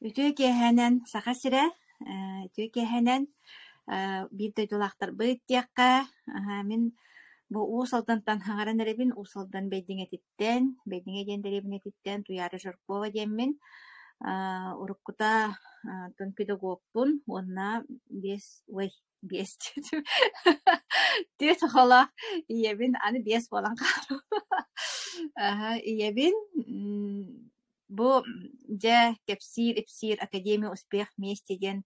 Үтүө киэһэнэн Саха сирэ, үтүө киэһэнэн биир дойдулаахтарбыт диэххэ, мин бу Уус Алдантан хаҥаран эрэбин, Уус Алдан Бэйдиҥэтиттэн, Бэйдиҥэ диэн дэриэбинэтиттэн Туйаара Жиркова диэммин. Уруккута оттон педагогпун уонна биэс ой биэс түөрт оҕолоох ийэбин, аны биэс буолан хааллым. Ийэбин Бу дьэ кэпсиир-ипсиир Академия успех вместе диэн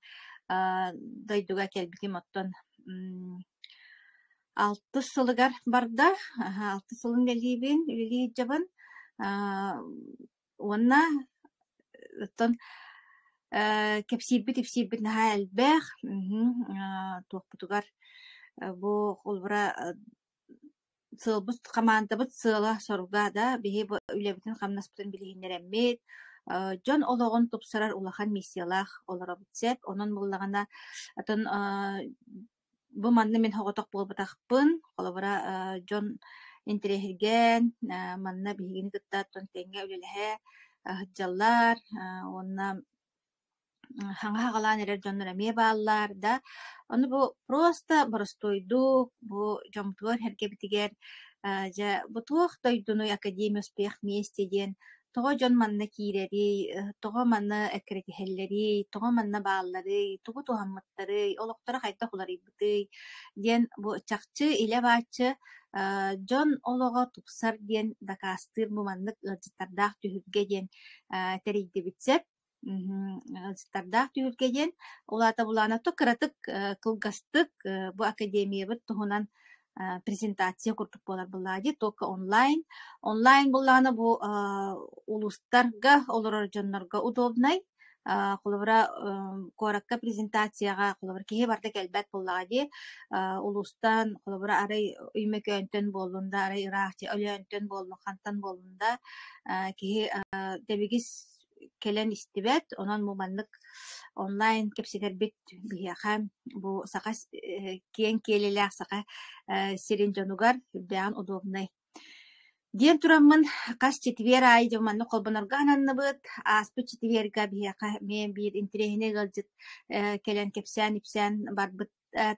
дойдуга кэлбитим оттон алтыс сылыгар барда. Алтыс сылын үлэлиибин, үлэлии сылдьабын. Уонна оттон кэпсиирбит-ипсиирбит наһаа элбэх. Туохпутугар бу холобура Сыалбыт, хамаандабыт сыала-соруга да биһи бу үлэбитин-хамнаспытын билиһиннэрэммит, дьон олоҕун тупсарар улахан миссиялаах олоробут сөп. Онон буоллаҕына, атын бу манна мин соҕотох буолбатахпын. Холобура, дьон интэриэһиргээн, манна биһигини кытта оттон тэҥҥэ үлэлэһэ сылдьаллар уонна Саҥа саҕалаан эрэр дьоннор эмиэ бааллар да, ону бу просто боростуойдук бу дьоммутугар-сэргэбитигэр дьэ бу туох дойдунуй Академия успех вместе диэн тоҕо дьон манна киирэрий, тоҕо манна эккирэтиһэллэрий, тоҕо манна баалларый, тугу туһаммыттарый, олохторо хайдах уларыйбытый диэн бу чахчы илэ-бааччы дьон олоҕо тупсар диэн дакаастыыр бу маннык ыалдьыттардаах түһүлгэ диэн тэрийдибит сөп. Ыалдьыттардаах түһүлгэ диэн, ол аата былаана кыратык, кылгастык бу академиябыт туһунан презентация курдук буолар буоллаҕа дии, только онлайн. Онлайн буоллаҕына бу улуустарга олорор дьоннорго удобнай. Холобура, куоракка презентацияҕа холобура киһи барыта кэлбэт буоллаҕа дии. Улуустан холобура арай Өймөкөөнтөн буоллун да, арай ыраах Өлөөнтөн буоллун, хантан буоллун да киһи дэбигис кэлэн истибэт, онон бу маннык онлайн кэпсэтэрбит биһиэхэ бу саха киэҥ киэлилээх саха сирин дьонугар сүрдээҕин удобнай диэн тураммын хас четверг аайы дьэ маннык холбонорго ананныбыт. Ааспыт четверга биһиэхэ эмиэ биир интэриэһинэй ыалдьыт кэлэн кэпсээн-ипсээн барбыт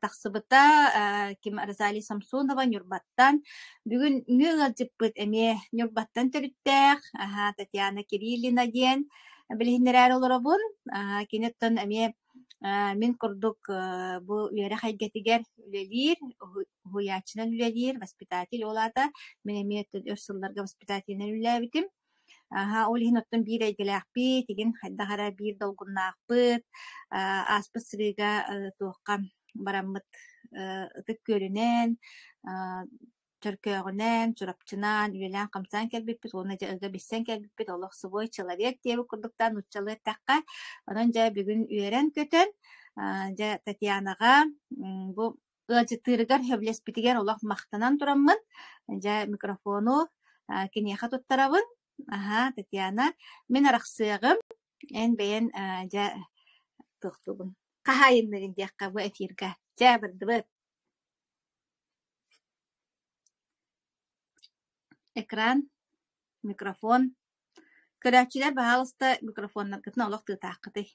тахсыбыта ким Розалия Самсонова Ньурбаттан. Бүгүҥҥү ыалдьыппыт эмиэ Ньурбаттан төрүттээх Татьяна Кириллина диэн билиһиннэрээри олоробун. Кини оттон эмиэ мин курдук бу үөрэх эйгэтигэр үлэлиир, уһуйааччынан үлэлиир, воспитатель ол аата мин эмиэ өр сылларга воспитателинэн үлэлээбитим. Аһа, ол иһин оттон биир эйгэлээхпит, игин хайдах эрэ биир долгуннаахпыт, ааспыт сырыыга туохха бараммыт Ытык Күөлүнэн, Чөркөөҕүнэн, Чурапчынан үлэлээн-хамсаан кэлбиппит уонна дьэ ыга билсэн кэлбиппит, олох свой человек диэбит курдуктаан нууччалыы эттэххэ. Онон дьэ бүгүн үөрэн-көтөн, дьэ Татьянаҕа бу Ыалдьыттыырыгар сөбүлэспитигэр олох махтанан тураммын, дьэ микрофону киниэхэ туттарабын. Аһаа, Татьяна, мин арахсыаҕым, эн бэйэн дьэ туохтуубун, хаһаайынныгын диэххэ бу эфиргэ. Чэ, бардыбыт. Экран, микрофон. Көрөөччүлэр, баһаалыста, микрофоннаргытын олох тыытааххытый.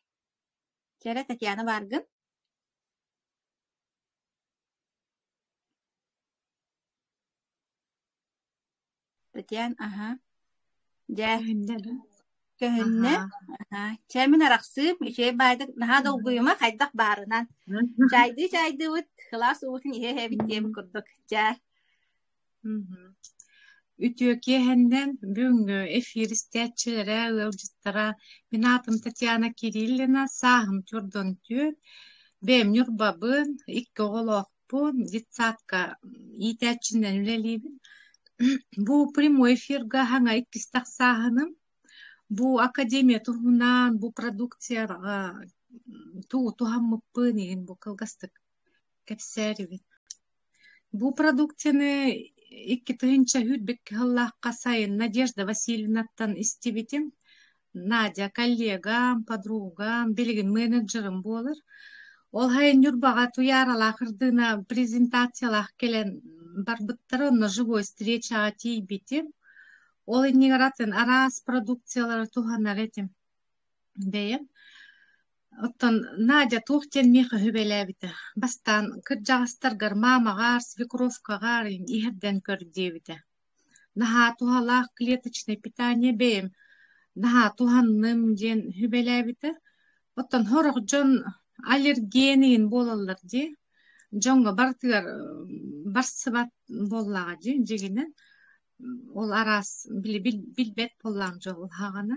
Чэ эрэ, Татьяна бааргын? Татьяна, аһа. Дьэ, Көһүннэ да? көһүннэ. Аһаа. Аһа. Чэ, мин арахсыым, үчүгэй баайдык наһаа долгуйума, хайдах баарынан. Чаайдыы чаайдыыбыт, кылаас уутун иһэ-иһэбит диэбит курдук. Чэ. Мгм. Үтүө киэһэннэн бүгүҥҥү эфир истээччилэрэ, ыалдьыттара мин аатым Татьяна Кириллина, сааһым чордон түөрт, бэйэм Ньурбабын, икки оҕолоохпун, детсадка иитээччинэн үлэлиибин. Бу прямой эфирга хаҥа иккис тахсааһыным. Бу академия туһунан, бу продукцияҕа тугу туһаммыппын иһин бу кылгастык кэпсээрибин. Бу продукцияны 2000 сүүрбэккэ сыллаахха сайын Надежда Васильевнаттан истибитим. Надя коллегам, подругам, билигин менеджерым буолар. Ол сайын Ньурбаҕа Туйааралаах Ырдыына презентациялаах кэлэн барбыттара, онно живой встречаҕа тиийбитим. Ол иннигэр атын араас продукциялары туһанар этим. Бэйэм Оттон Надя туох диэн миэхэ сүбэлээбитэ: бастаан кырдьаҕастаргар маамаҕар, свекровкаҕар иһэрдэн көр диэбитэ. Наһаа туһалаах клеточное питание бэйэм наһаа туһанным диэн сүбэлээбитэ. Оттон сорох дьон аллерген иһин буолаллар дии. Дьоҥҥо барытыгар барсыбат буоллаҕа дии дьиҥинэн. Ол араас били билбэт буоллаҕым дьол аһаҕана.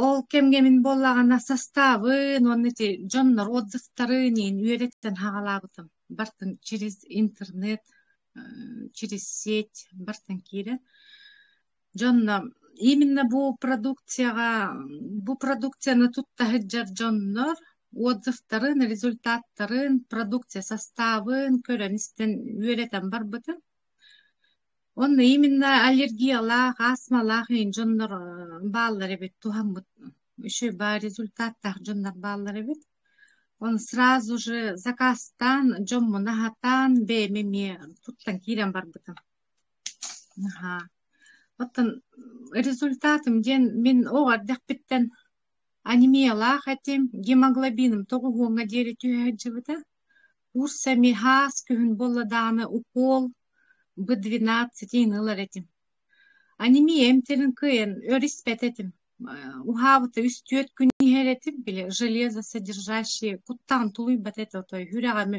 Ол кэмҥэ мин буоллаҕына састаабын уонна ити дьоннор отзывтарын иһин үөрэттэн саҕалаабытым. Бартын через интернет, через сеть бартан киирэн. Дьонно именно бу продукцияҕа бу продукцияны тутта сылдьар дьоннор отзывтарын, результаттарын, продукция састаабын көрөн-истэн үөрэтэн барбытым. Онно именно аллергиялаах, астмалаах иһин дьоннор бааллар эбит, туһаммыт үчүгэй баар результаттаах дьоннор бааллар эбит. Ону сразу же заказтаан, дьоммун аһатаан, бэйэм эмиэ туттан киирэн барбытым. Аһаа. Оттон результатым диэн мин оҕо эрдэхпиттэн анемиялаах этим, гемоглобиным тоҕуһуоҥҥа диэри түһэ сылдьыбыта. Курса эмиэ хаас күһүн буолла даҕаны укол Б12 ылар этим. Анемия эмтэрин кыайан өр испэт этим. Уһаабыта үс-түөрт күн иһэр этим, били железосодержащие куттаҕын тулуйбат этэ отой сүрэҕим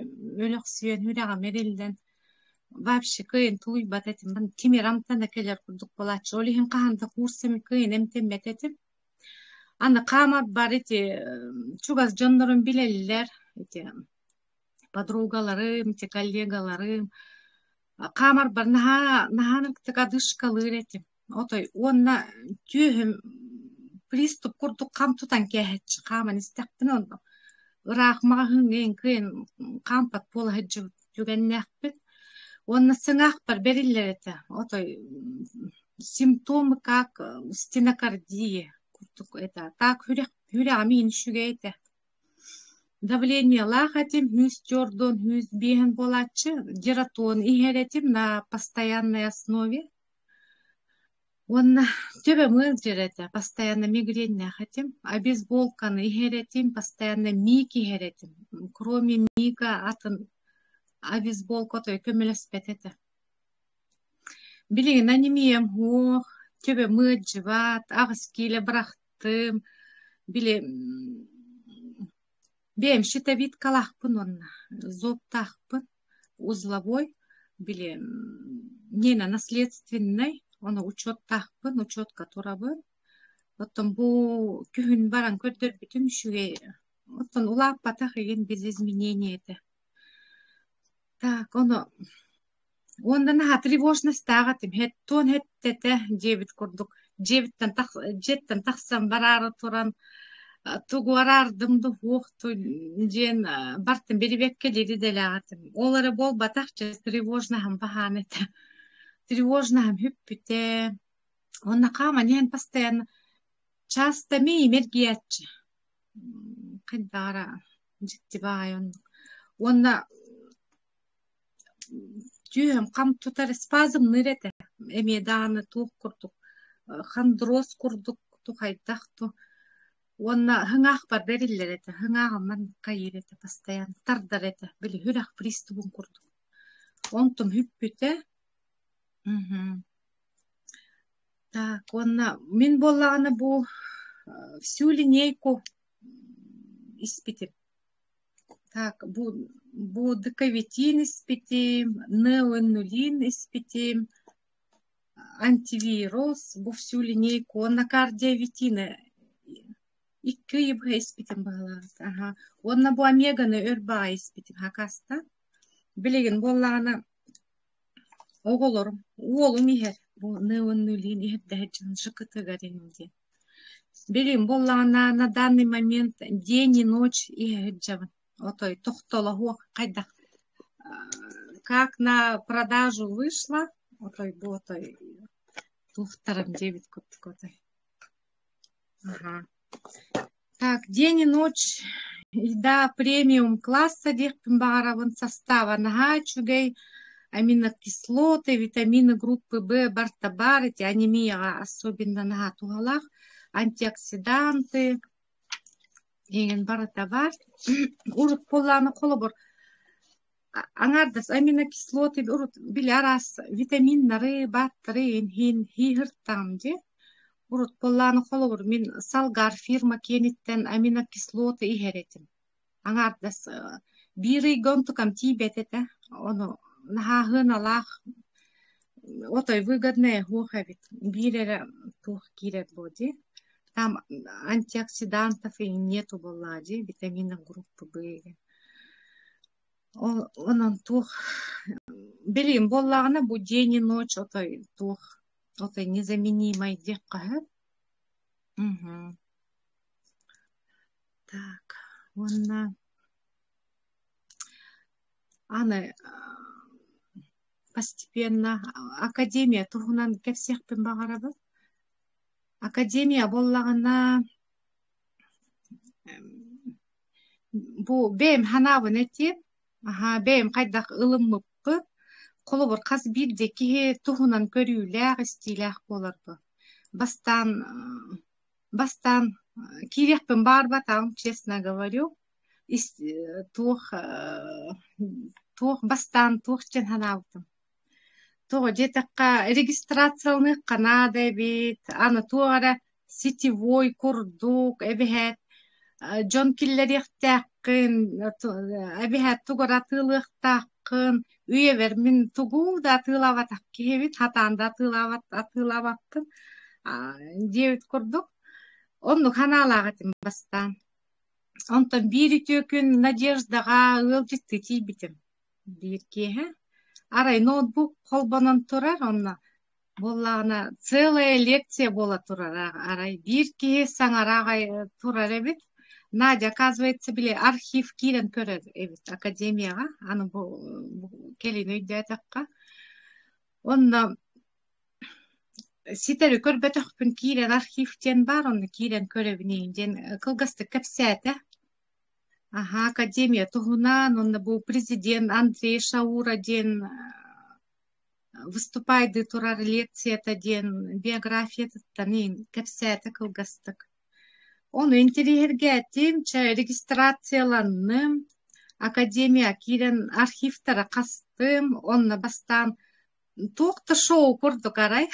өлөхсүйэн, сүрэҕим эриллэн вообще кыайан тулуйбат этим. Тимир амтана кэлэр курдук буолааччы. Ол иһин хаһан да курсами кыайан эмтэммэт этим. Аны хаамарбар ити чугас дьоннорум билэллэр ити подругаларым, ити коллегаларым хаамарбар наһаа наһаа одышкалыыр этим. Отой уонна түөһүм приступ курдук хам тутан кээһэччи хааман истэхпинэ онно ыраах маҕаһыыҥҥа кыайан хаампат буола сылдьыбыт түгэннээхпин. Уонна сыҥаахпар бэриллэр этэ. Отой симптомы как стенокардия курдук это. Так сүрэҕим иһин үчүгэй этэ. Давлениелаах этим, сүүс түөрт сүүс биэһин буолааччы, гератон иһэр этим на постоянной основе. Уонна төбөм ыалдьар этэ, постоянно мигреннээх этим. Обезболканы иһэр этим, постоянно миик иһэр этим. Кроме миика атын обезболка отой көмөлөспөт этэ. Билигин анемиям суох, төбөм ыалдьыбат, аҕыс киилэ бырахтым. Били бэйэм щитовидкалаахпын уонна зобтаахпын, узловой, били миэнэ наследственнай, ону учуоттаахпын, учуотка турабын. Оттон бу күһүн баран көрдөрбүтүм үчүгэй. Оттон улааппатах игин без изменений этэ. Так, ону Уонна наһаа тревожностаах этим, һэттуон һэттэтэ диэбит курдук дьиэбиттэн дьиэттэн тахсан бараары туран тугу араардым да суох диэн бартын бирибэккэ диэри идэлээх этим. Ол эрэ буолбатах, чэ тревожноһым баһаан этэ. Тревожноһым бүппүтэ. Уонна хааман иһэн постоянно часто миим эргийээччи. Хайдаҕара дьикти баҕайы оннук. Уонна Түөһүм хам тутар спазмныыр этэ, эмиэ даҕаны туох курдук хондроз курдук тухайдах ту уонна ыһыҥаахпар бэриллэр этэ, ыһыҥааҕым маннык хайыыр этэ постоянно тардар этэ, били сүрэх приступун курдук. Онтум бүппүтэ. Так уонна мин буоллаҕына бу всю линейку испитим. Так, бу дыковитин испитим, неоинулин испитим, антивирус, бу всю линейку уонна кардиовитины икки ый быһа испитим быһыылаах. Аха. Уонна бу омеганы өр баҕайы испитим хакаста. Билигин буоллаҕына оҕолорум, уолум иһэр, бу неоинулин иһэрдэһэ дьон ЖКТ-гар диэн. Билигин буоллаҕына на данный момент день и ночь иһэ сылдьабын. Отой тохтолоһуох хайдах как на продажу вышла, отой бу отой туохтарым диэбит курдук отой. Ага. Так, день и ночь еда премиум класса диэхпин баҕарабын состава наһаа үчүгэй аминокислоты, витамины группы В барта баар ити анемияҕа особенно наһаа туһалаах. антиоксиданты эҥин барыта баар. Урут буоллаҕына холобур аҥаардас аминокислоты урут били араас витаминнары, бааттары иһин хииһыртаҕым дии. Урут буоллаҕына холобур мин Салгар фирма киэниттэн аминокислоты иһэр этим. Аҥаардас биир ыйга онтукам тиийбэт этэ. Ону наһаа сыаналаах отой выгодная суох эбит. Биир эрэ туох киирэр буо дии. Там антиоксидантов и нету буоллаҕа дии, витамина группы Б диэн. Ол онон туох билигин буоллаҕына бу день и ночь отой туох отой незаменимай диэххэ сөп. Мгм. Так, уонна аны постепенно академия туһунан кэпсиэхпин баҕарабын. Академия буоллаҕына бу бэйэм санаабын этиэм, аһаа бэйэм хайдах ылыммыппын, холобур, хас биирдии киһи туһунан көрүүлээх, истиилээх буоларбын. Бастаан бастаан киириэхпин баҕарбатаҕым, честно говорю. Ис туох туох бастаан туох диэн санаабытым. Тоҕо диэтэххэ, регистрацияланыахха наада эбит, аны туох эрэ сетевой курдук эбэһээт дьон киллэриэхтээххин, эбэһээт тугу эрэ атыылыахтааххын. Үйэбэр мин тугу да атыылаабатах киһибин, сатаан да атыылаабат атыылаабаппын диэбит курдук. Оннук санаалаах этим бастаан. Онтон биир үтүө күн Надеждаҕа ыалдьыттыы тиийбитим. Биир киэһэ арай ноутбук холбонон турар онно буоллаҕына целая лекция буола турар арай биир киһи саҥара аҕай турар эбит. Надя, оказывается, били архив киирэн көрөр эбит академияҕа аны бу кэлин өйдөөтөххө. Онно ситэри көрбөтөхпүн киирэн архив диэн баар онно киирэн көрөбүн диэн кылгастык кэпсээтэ. Аһа, академия туһунан уонна бу президент Андрей Шаура диэн выступайдыы турар лекцията диэн биографиятыттан кэпсээтэ кылгастык. Ону интэриэһиргээтим, чэ регистрацияланным, академия киирэн архивтара хастым, онно бастаан туох да шоу курдук арай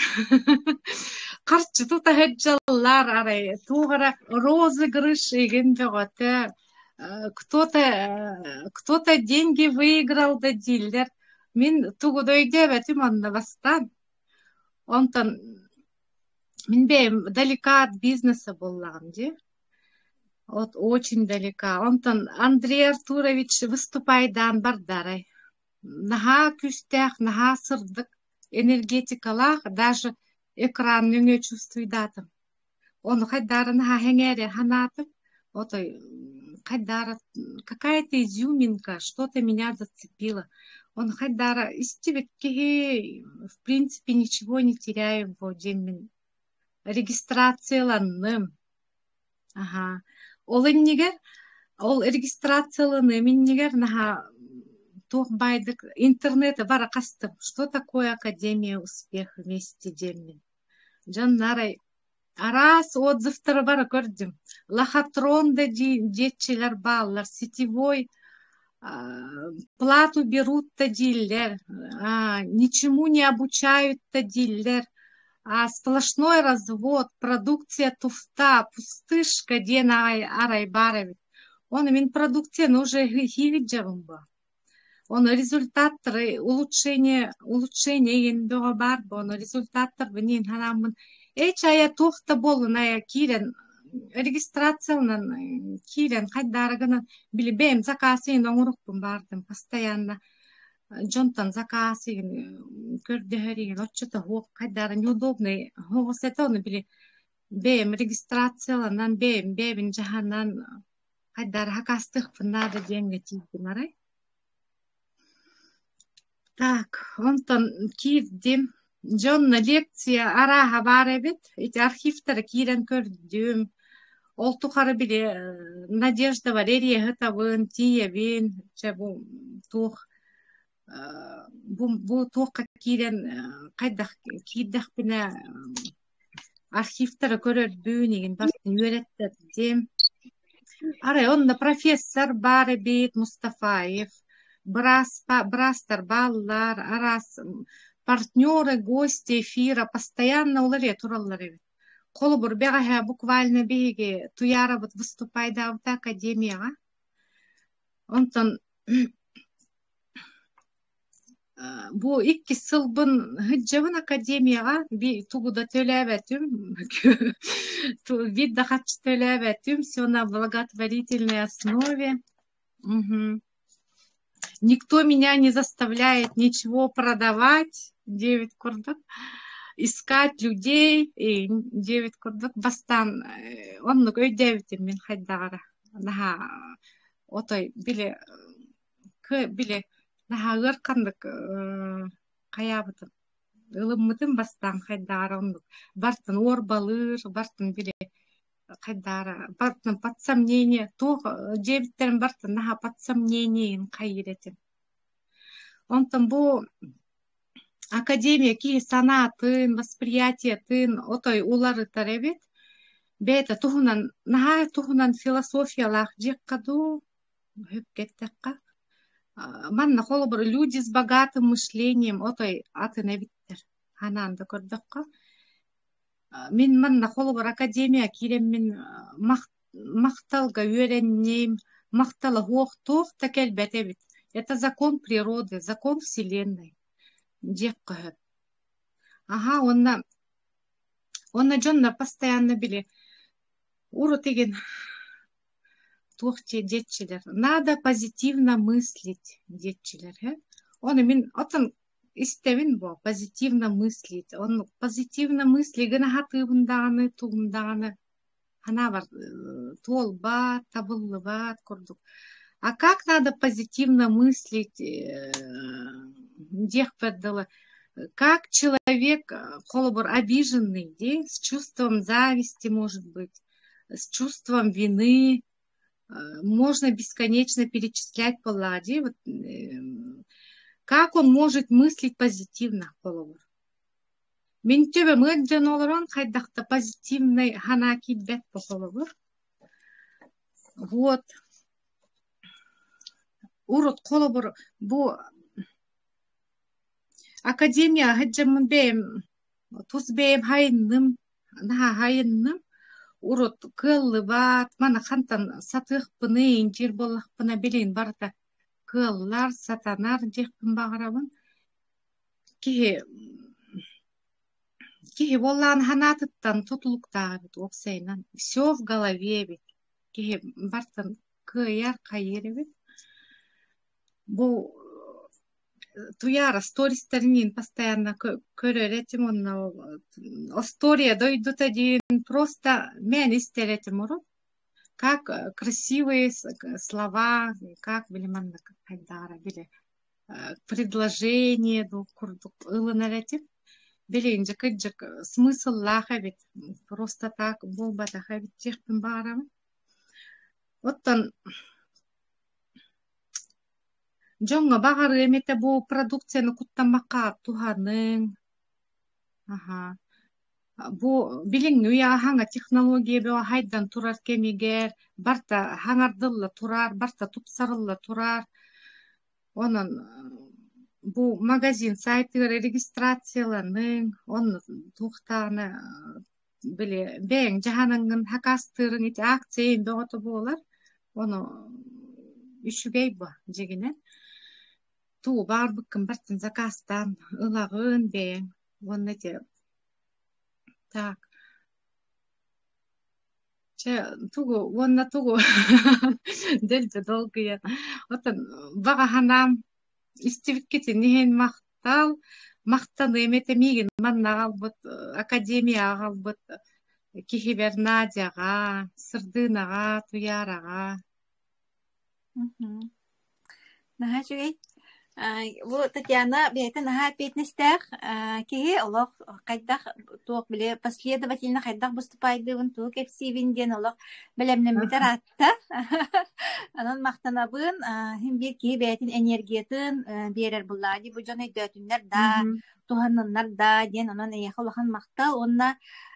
харчы тута сылдьаллар арай туох эрэ розыгрыш игин бөҕөтө кто-то кто-то деньги выиграл да дииллэр мин тугу да өйдөөбөтүм онно бастаан онтон мин бэйэм далека от бизнеса буоллаҕым дии вот очень далека онтон Андрей Артурович выступайдаан барда арай Наһаа күүстээх, наһаа сырдык энергетикалаах, даже экран нөҥүө чувствуйдаатым. Ону хайдаары наһаа сэҥээрэ санаатым. Отой хайдаара какая-то изюминка, что-то меня зацепило. Ону хайдаара истибит киһи в принципе ничего не теряю диэммин регистрацияланным. Аһаа. Ол иннигэр, ол регистрацияланыам иннигэр наһаа туох баайдык интернеты бара хастым. Что такое Академия успеха вместе диэммин. Дьон арай араас отзывтары бара көрдүм. Лохотрон да диэччилэр бааллар, сетевой плату берут да дииллэр, ничему не обучают да дииллэр. А сплошной развод, продукция туфта, пустышка диэн аҕай арай баар эбит. Ону мин продукцияны уже хиигирдьэбин буо. Ону результаттары улучшение улучшение игин бөҕө баар буо. Ону результаттарбын иһин харааммын эч айа туох да буоллун айа киирэн регистрацияланан киирэн хайдаары гынан били бэйэм заказ иһин оҥорукпун баардым постоянно дьонтон заказ игин көрдөһөр игин оччото суох хайдаары неудобный соҕус этэ ону били бэйэм регистрацияланан бэйэм бэйэбин дьаһанан хайдаары хакаастыахпын наада диэҥҥэ тиийдим арай. Так, онтон киирдим. Дьонно лекция арааһа баар эбит. Ити архивтара киирэн көрдүм. Ол тухары били Надежда Валерьевна тиийэбин. Чэ бу туох бу, бу туохха киирэн хайдах киирдэхпинэ. Архивтары көрөрбүн игин барытын үөрэттэрдим. Арай онно профессор баар эбит Мустафаев, быраас быраастар бааллар, араас партнеры, гости эфира постоянно уларыйа тураллар эбит. Холобур, бэҕэһээ буквально биһиги Туйаарабыт выступайдаабыта академияҕа. Онтон Бу иккис сылбын сылдьабын академияҕа тугу да төлөөбөтүм, биир да харчы төлөөбөтүм, все на благотворительной основе. Мгм. Никто меня не заставляет ничего продавать, диэбит курдук, искать людей диэбит курдук бастаан оннук өйдөөбүтүм мин хайдаҕара наһаа отой били били наһаа ыарханнык хайаабытым ылыммытым бастаан хайдаара оннук бартын уорбалыыр бартын били хайдаара бартын под сомнение туох дьиэбиттэрин бартын наһаа под сомнениейын хайыыр этим онтон бу академия киһи санаатын восприятиетын отой уларытар эбит бэйэтэ туһунан наһаа туһунан философиялаах дьиэххэ дуу Сөпкө эттэххэ, манна холобур люди с богатым мышлением отой атын эбиттэр ханаан да көрдөххө. Мин манна холобур академия киирэммин махталга үөрэнним, махтала суох туох да кэлбэт эбит. Это закон природы, закон вселенной диэххэ сөп. Аһаа уонна уонна дьоннор постоянно били урут игин туох диэччилэр надо позитивно мыслить диэччилэр ээ ону мин отон истэбин буо позитивно мыслить оннук позитивно мысли гына сатыыбын даҕаны тугум даҕаны санаабар туолбат табыллыбат курдук а как надо позитивно мыслить диэхпэр дылы как человек холобур обиженный дии с чувством зависти может быть с чувством вины, можно бесконечно перечислять буоллаҕа дии вот как он может мыслить позитивно холобур мин төбөм ыалдьан олорон хайдах да позитивнай санаа киирбэт бу холобур вот урут холобур бу академия сылдьаммын бэйэм тус бэйэм хайынным Наһаа аһайынным. Урут кыаллыбат, маны хантан сатыахпыный, диир буоллахпына билигин барыта кыаллар, сатанар диэхпин баҕарабын. Киһи киһи буоллаҕына санаатыттан тутулуктаах эбит уопсайынан. Все в голове эбит. Киһи барытын кыайар, хайыыр эбит. Бу Туйаара стористарыныын постоянно көрөр этим уонна остуоруйа дойдута диэн просто мээнэ истэр этим урут. Как красивые слова, как били маннык хайдаҕара били предложение дуу курдук ылынар этим. Билигин дьэ кырдьык смысллаах эбит, просто так буолбатах эбит диэхпин баҕарабын. Оттон Дьоҥҥо баҕарыам этэ бу продукцияны куттаммакка туһаныҥ. Аһаа. Бу билиҥҥи үйэҕэ саҥа технология бөҕө хайдан турар кэмигэр барыта хаҥардылла турар, барыта тупсарылла турар. Онон бу магазин сайтыгар регистрацияланыҥ, онно туохтааҕына били бэйэҥ дьаһанаҥҥын хакастыырыҥ ити акция бөҕөтө буолар. Ону үчүгэй бо дьигинэн. Тугу баҕарбыккын барытын заказтаан ылаҕын бэйэҥ уонна ити так чэ тугу уонна тугу дэлби долгуйан оттон баҕа санаам Истибиккитин иһин махтал, махтаныам этэ миигин манна аҕалбыт, академия аҕалбыт киһибэр Надяҕа, Сырдыынаҕа, Туйаараҕа. Наһаа үчүгэй. Бу Татьяна бэйэтэ наһаа эппиэтинэстээх киһи олох хайдах туох били последовательно хайдах выступайдыыбын, тугу кэпсиибин диэн олох бэлэмнэммитэ ыраатта. Онон махтанабын. Син биир киһи бэйэтин энергиятын биэрэр буллаҕа дии. Бу дьон өйдөөтүннэр да, туһанныннар да диэн онон эйиэхэ улахан махтал уонна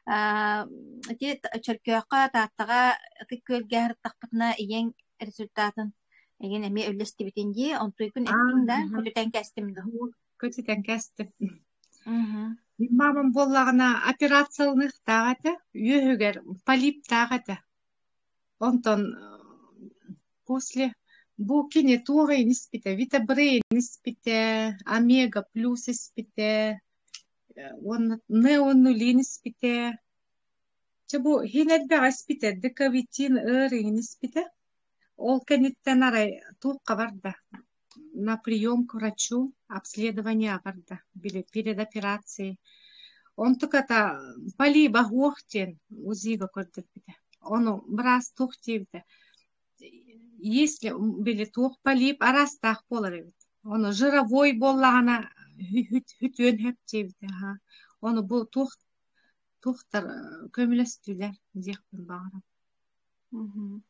Ити Чөркөөххө, Тааттаҕа Ытык Күөлгэ сырыттахпытына ийэҥ результатын эйигин эмиэ үллэстибитин дии. Онтуйгун Аа, эттиҥ да, аха. көтүтэн кээстим дуу? Көтүтэн кээстим. Мгм. Мин маамам буоллаҕына операцияланыахтаах этэ, үөһүгэр полиптаах этэ. Онтон после бу кини туох иһин испитэ, Витабрейн испитэ, Омега плюс испитэ, уонна неонулин испитэ. Чэ бу иһин элбэҕи испитэ, дековитин ыр иһин испитэ. Ол кэнниттэн арай туохха барда, на прием к врачу, обследование барда, били перед операцией. Онтуката полиба суох диэн УЗИга көрдөрбүтэ. Ону быраас туох диэбитэ, если били туох полип араастаах буолар эбит. Ону жировой буоллаҕына хүтүөн сөп диэбитэ аһа. Ону бу туох туохтар көмөлөстүлэр диэхпин баҕарабын. Мгм.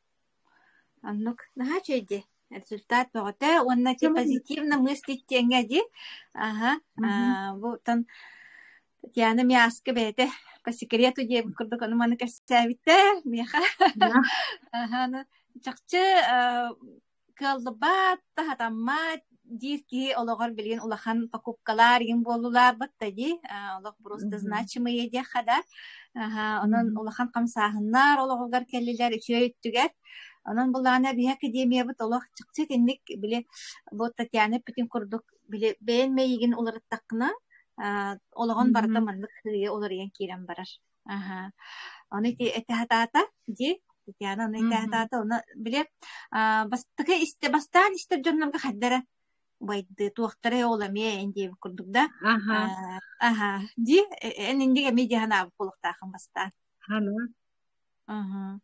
Оннук наһаа үчүгэй дии. Результат бөҕөтө уонна ити позитивно мыслить диэҥҥэ дии. Аһа, бу оттон Татьяна Миаска бэйэтэ по секрету диэбит курдук ону маны кэпсээбитэ миэхэ. Аһа, аны чахчы кыаллыбат, сатаммат диир киһи олоҕор билигин улахан покупкалар игин буоллулар батта дии олох просто значимые диэххэ да онон улахан хамсааһыннар олоҕугар кэллилэр үчүгэй өттүгэр онон былаана биһи академиябыт олох чахчы итинник били бу Татьяна эппитин курдук били бэйэн мэйиигин уларыттаххына олоҕун барыта маннык сыыйа уларыйан киирэн барар Аһа. Ону ити этэ сатаата дии. Татьяна ону этэ сатаата. Ону били бастакы истэ бастаан истэр дьоннорго хайдара убайды туохтара ол эмиэ эн диэбит курдук да. Аха. Аха. Дии эн инник эмиэ дии санаабыт буолуохтааххын бастаан. Хана. Аха.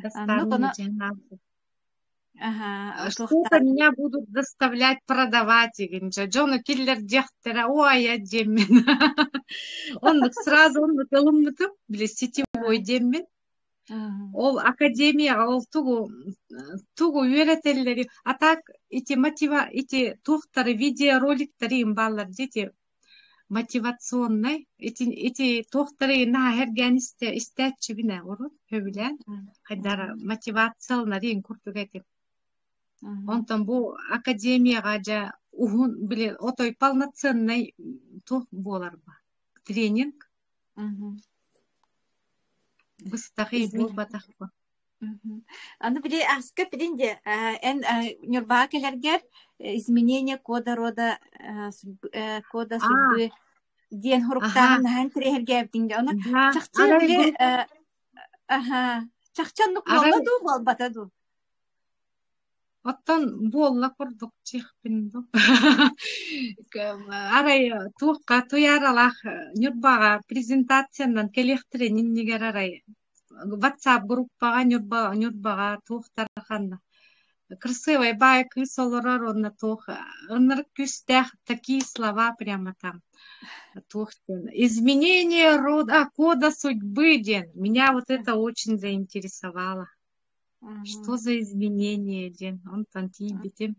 Бастаан Оннук ону дьаһанаабыт. аха Что-то туохтаах меня будут заставлять продавать дегенче. Дьону киллэрдиэхтэрэ, ой, диэммин. Оннук сразу оннук ылыммытым, били сетевой диэммин. Ол академияҕа ол тугу тугу үөрэтэллэри, а так эти мотива эти туохтары видеороликтары им бааллар дии эти мотивационнай ити ити туохтары наһаа эргээн истэ истээччибин ээ урут сөбүлээн хайдара мотивацияланар курдук этим. Онтон бу академияҕа дьэ уһун били отой полноценный туох буолар ба тренинг быстах буолбатах ба. Аны били аска билин де эн Ньурбаҕа кэлэргэр изменение кода рода кода судьбы диэн хуруктааҕын наһаа интэриэһиргээбитиҥ дии. Ону чахчы били аха чахчы оннук буолла дуу буолбата дуу? Оттон буолла курдук чихпин дуу. Арай туохха туйааралаах Ньурбаҕа презентациянан кэлиэхтэрин иннигэр арай WhatsApp группаҕа Ньурба Ньурбаҕа туохтар ханна красивай баай кыыс олорор уонна туох ынырык күүстээх такие слова прямо там туох диэн изменение рода кода судьбы диэн меня вот это очень заинтересовало что за изменение диэн онтон тиийбитим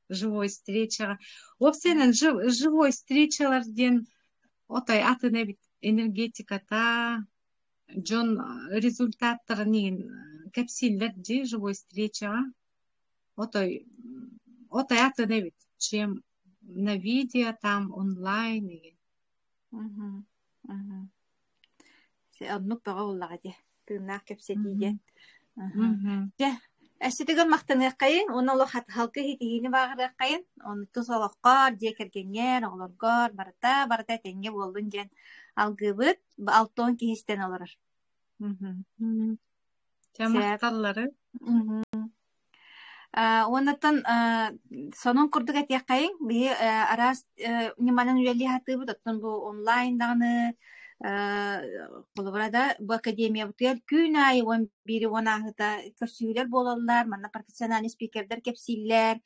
живой встречаҕа уопсайынан живой встречалар диэн отой атын эбит энергетиката дьон результаттарын иһин кэпсииллэр дии живой встречаҕа отой отой атын эбит чем на видео там онлайн игин Оннук бөҕө буоллаҕа дии, тыыннаах кэпсэтии диэн. Дьэ, өссөтүгэр махтаныаххайын уонна олох халкы иһитиһиини бааҕырыаххайын, ону тус олоххор, дьиэ кэргэҥҥэр, оҕолоргор барыта барыта этэҥҥэ буоллун диэн алгыыбыт. Алтон киһи истэн олорор. Дьэ, махталлары. Уоннаттан сонун курдук этиэххэйиҥ, биһи араас ньыманан үлэлии сатыыбыт, оттон бу онлайн даҕаны холобура да бу академиябытыгар күн аайы 11 уон ааһыыта көрсүһүүлэр буолаллар, манна профессиональный спикердэр кэпсииллэр.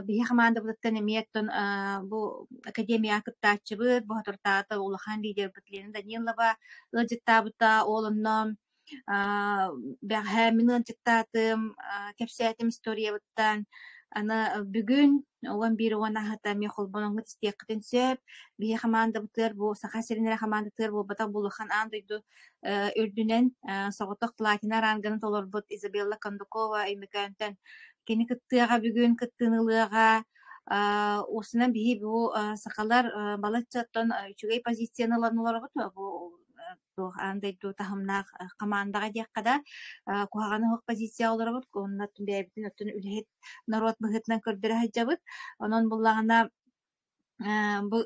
Биһи хамаандабытыттан эмиэ оттон бу академияҕа кыттааччыбыт, бу соторутааҕыта улахан лидербыт Лена Данилова ыалдьыттаабыта, ол онно Бэҕэһээ мин ыалдьыттаатым, кэпсээтим историябыттан. Аны бүгүн 11:10 аһыта эмиэ холбоноҥҥут истиэххитин сөп. Биһи хамаандабытыгар бу Саха сирин эрэ хамаандатыгар буолбатах, бу улахан аан дойду үрдүнэн соҕотох платина ранганы толорбут Изабелла Кондакова Өймөкөөнтөн кини кыттыаҕа бүгүн кыттыыны ылыаҕа. Уопсайынан биһи бу сахалар балачча оттон үчүгэй позицияны ылан олоробут. Бу туох аан дойду таһымнаах хамаандаҕа диэххэ да, куһаҕаны суох позицияҕа олоробут. Уонна бэйэбитин оттон үлэһит норуот быһыытынан көрдөрө сылдьабыт. Онон буллаҕына бу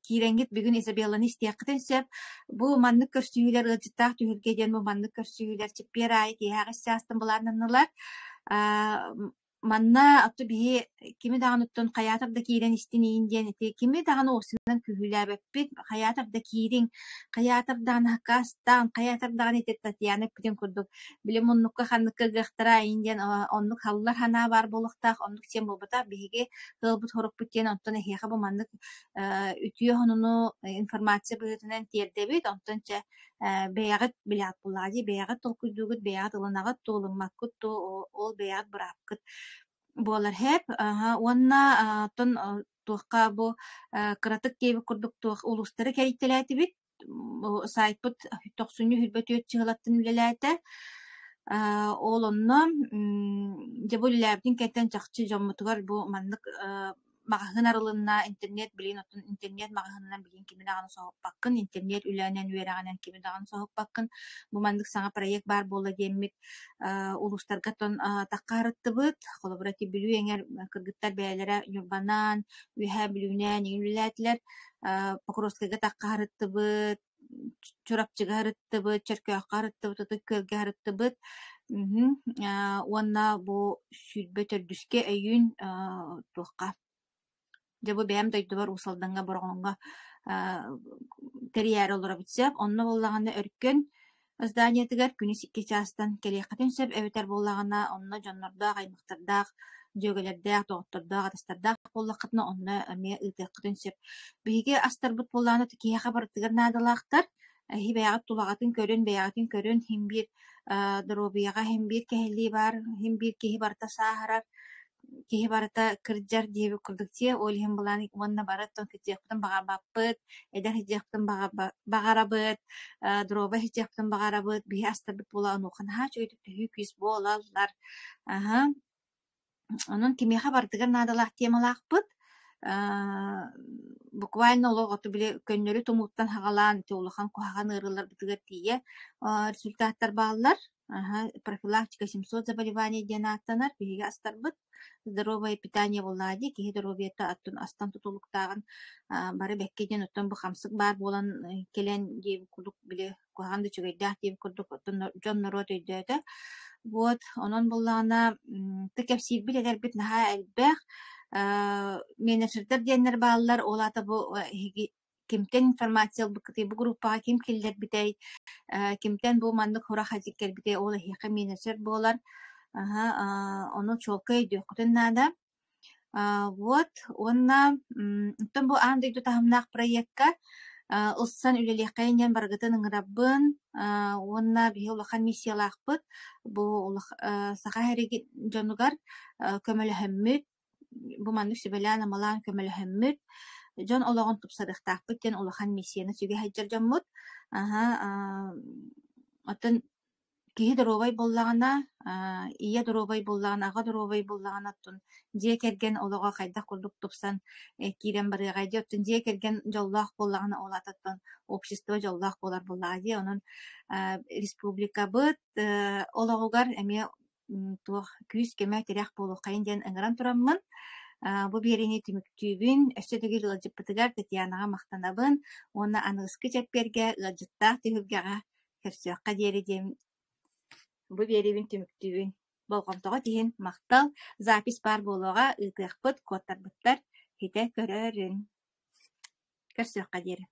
киирэҥҥит бүгүн Изабелланы истиэххитин сөп. Бу маннык көрсүһүүлэр ыалдьыттаах түһүлгэ диэн бу маннык көрсүһүүлэр чиппиэр аайы киэһэ аҕыс чаастан былааннаннылар. Манна отту биһи кими даҕаны оттон хайаатар да киирэн истин иин диэн ити кими даҕаны уопсайынан күүһүлээбэппит, хайаатар да киириҥ, хайаатар даҕаны хакаастаан, хайаатар даҕаны ити Татьяна эппитин курдук били муннукка ханныкка ыгыахтара иин диэн оннук халлар санаа баар буолуохтаах, оннук сиэн буолбатах. Биһиги ыалбыт-хорукпут диэн онтон эһиэхэ бу маннык үтүө сонуну информация быһыытынан тиэрдэбит, онтон чэ бэйэҕит билэҕит буоллаҕа дии, бэйэҕит толкуйдуугут, бэйэҕит ылынаҕыт дуу, ылыммаккыт дуу, ол бэйэҕит быраапкыт буолар һээп. Уонна оттон туохха бу кыратык диэбит курдук туох улуустары кэрийтэлээтибит. Сайтпыт тохсунньу 24 чыһылаттан үлэлээтэ. Ол онно дьэ бу үлэлээбитин кэнниттэн чахчы дьоммутугар бу маннык маҕаһыын арылынна, интернет билигин оттон интернет маҕаһыынынан билигин кими даҕаны соһуппаккын, интернет үлэнэн үөрэҕинэн кими даҕаны соһуппаккын. Бу маннык саҥа проект баар буолла диэммит улуустарга оттон таххаарыттыбыт. Холобура, ити Бүлүү эҥэр кыргыттар бэйэлэрэ Ньурбанаан, Үөһээ Бүлүүнээн иҥин үлэлээтилэр. Покровскайга таххаарыттыбыт, Чурапчыга сырыттыбыт, Чөркөөххө сырыттыбыт, Ытык Күөлгэ сырыттыбыт. Уонна бу 24-үскэ өйүүн туохха дьэ бу бэйэм дойдубар Уус Алдаҥҥа Бороҕоҥҥо тэрийээри олоробут сөп. Онно буоллаҕына Өркөн зданиетыгар күнүс 2 чаастан кэлиэххитин сөп эбэтэр буоллаҕына онно дьоннордоох, аймахтардаах, дьүөгэлэрдээх, доҕоттордоох, атастардаах буоллаххытына онно эмиэ ыытыаххытын сөп. Биһиги астарбыт буоллаҕына киһиэхэ барытыгар наадалаахтар. Эһи бэйэҕит тулаҕытын көрүн, бэйэҕитин көрүн, син биир доруобуйаҕа син биир кэһиллии баар, син биир киһи барыта сааһырар, киһи барыта кырдьар диэбит курдук дии. Ол иһин былаан уонна бары оттон кырдьыахпытын баҕарбаппыт, эдэр сылдьыахпытын баҕарабыт, доруобай сылдьыахпытын баҕарабыт. Биһи астарбыт буола онуоха наһаа үчүгэйдик төһүү күүс буолаллар. Аһа. Онон кимиэхэ барытыгар наадалаах темалаахпыт. Буквально олох оту били көннөрү тумууттан саҕалаан ити улахан куһаҕан ыарыыларбытыгар тиийэ результаттар бааллар. Профилактика 700 заболеваний диэн ааттанар биһиги астарбыт. Здоровое питание буоллаҕа дии, киһи доруобуйата оттон астан тутулуктааҕын бары бэккэ диэн оттон бу хамсык баар буолан кэлэн диэбит курдук били куһаҕан да үчүгэйдээх диэбит курдук оттон дьон норуот өйдөөтө. Вот онон буоллаҕына кэпсиирбит этэрбит наһаа элбэх. Менеджердэр диэннэр бааллар, ол аата бу эһиги кимтэн информация ылбыккытый, бу группаҕа ким киллэрбитэй, кимтэн бу маннык сурах хадьык кэлбитэй, ол эһиэхэ менеджер буолар. Ону чуолкай өйдүөххүтүн наада. Вот уонна оттон бу аан дойду таһымнаах проекка ылсан үлэлиэххэйин диэн барыгытын ыҥырабын уонна биһи улахан миссиялаахпыт. Бу саха эһиги дьонугар көмөлөһөммүт бу маннык сүбэлээн-амалаан көмөлөһөммүт, дьон олоҕун тупсарыахтаахпыт диэн улахан миссияны сүгэ сылдьар дьоммут. Аһа, оттон киһи доруобай буоллаҕына, ийэ доруобай буоллаҕына, аҕа доруобай буоллаҕына, оттон дьиэ кэргэн олоҕо хайдах курдук тупсан киирэн барыаҕай дии. Оттон дьиэ кэргэн дьоллоох буоллаҕына, ол аата оттон общество дьоллоох буолар буоллаҕа дии. Онон республикабыт олоҕугар эмиэ туох күүс-көмө, тирэх буолуоххайын диэн ыҥыран тураммын, бу биэриини түмүктүүбүн. Өссө төгүл ыалдьыппытыгар Татьянаҕа махтанабын уонна аныгыскы чэппиэргэ ыалдьыттаах түһүлгэҕэ көрсүөххэ диэри диэн бу биэриибин түмүктүүбүн. Болҕомтоҕут иһин махтал. Запись баар буолуоҕа, ыытыахпыт, куоттарбыттар, хитэ көрөөрүҥ. Көрсүөххэ диэри.